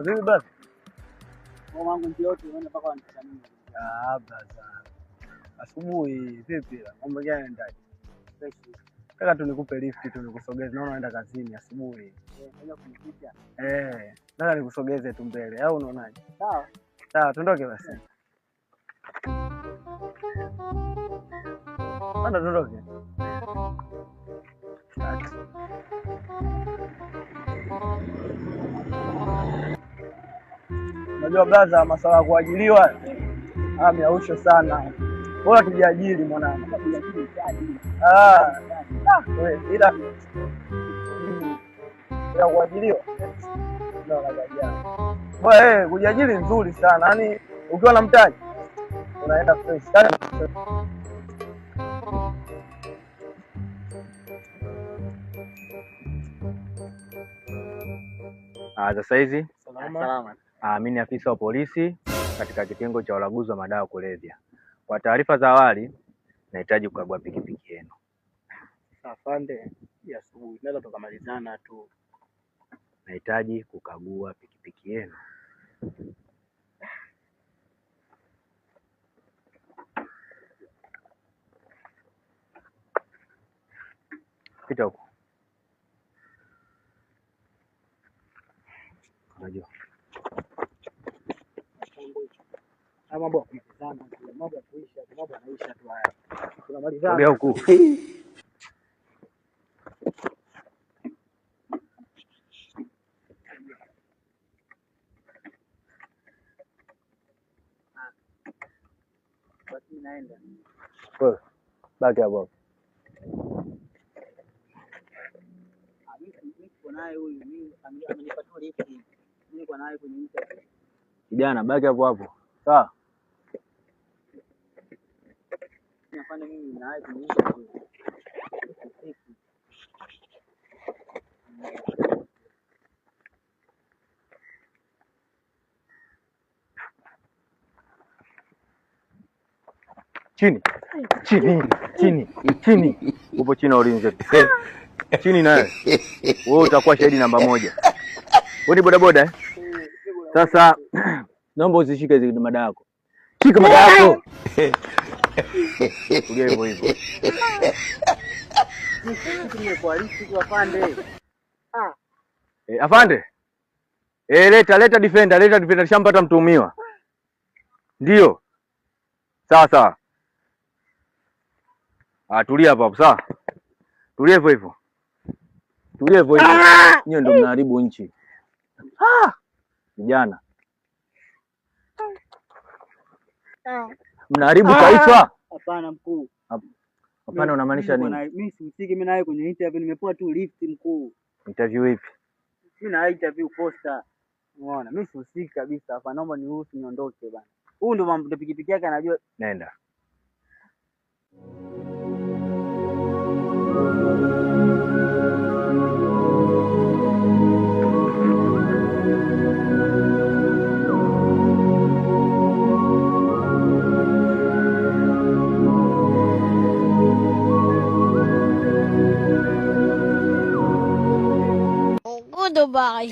Vipi basi? Wangu ndio yote unaona mpaka wanitazamia. Ah, brother. Asubuhi vipi la? Mambo gani yanaendaje? Fresh. Nataka tu nikupe lift tu nikusogeze. Naona unaenda kazini asubuhi. Eh, unaweza kunificha. Eh, nataka nikusogeze tu mbele au unaonaje? Sawa. Sawa, tuondoke basi. Panda tuondoke. Asante. Unajua brother, masuala ya kuajiliwa ah, miausho sana. Bora tujiajiri mwanangu. Ah, ah, we, ila ila kuajiliwa ndio nagajana. Bora kujiajiri nzuri sana. Yaani ukiwa na mtaji unaenda fresh. Yaani Ah, sasa hizi Salama. Mimi ni afisa wa polisi katika kitengo cha ulaguzi wa madawa kulevya. Kwa taarifa za awali, nahitaji kukagua pikipiki yenu. Afande, ya asubuhi tunaweza tukamalizana tu. Nahitaji kukagua pikipiki yenu. Pita huko. Unajua. Haya mambo ya kumalizana tu, mambo ya kuisha tu, mambo yanaisha tu haya. Tunamalizana. Sogea huku. Basi mimi naenda. Wewe, baki hapo hapo. Ah, mimi niko naye huyu, mimi amenipa tu lift. Mimi niko naye kwenye interview. Kijana, baki hapo hapo. Sawa? Afande, mimi naye kwenye interview. Chini. Chini, chini, chini. Upo chini ya ulinzi. Chini nawe. Wewe utakuwa shahidi namba moja. Wewe ni bodaboda eh? Sasa naomba usishike hizi mada yako. Shika mada yako. Tulia hivyo hivyo. Nimekualisi tu afande. Ah, Afande. Leta leta defender, leta defender, shampata mtuhumiwa. Ndio. Sawa sawa. Ah, tulia hapo hapo, sawa? Tulia hivyo hivyo. Tulia hivyo hivyo. Nyie ndio mnaharibu nchi. Ah! Vijana. Mnaharibu taifa. Hapana mkuu. Hapana, unamaanisha nini? Mimi sihusiki, mimi naye kwenye interview nimepewa tu lift mkuu. Interview ipi? Mimi na interview posta. Umeona? Mimi sihusiki kabisa hapa, naomba niruhusu niondoke bana. Huyu ndio mambo pikipiki yake anajua. Nenda. Goodbye.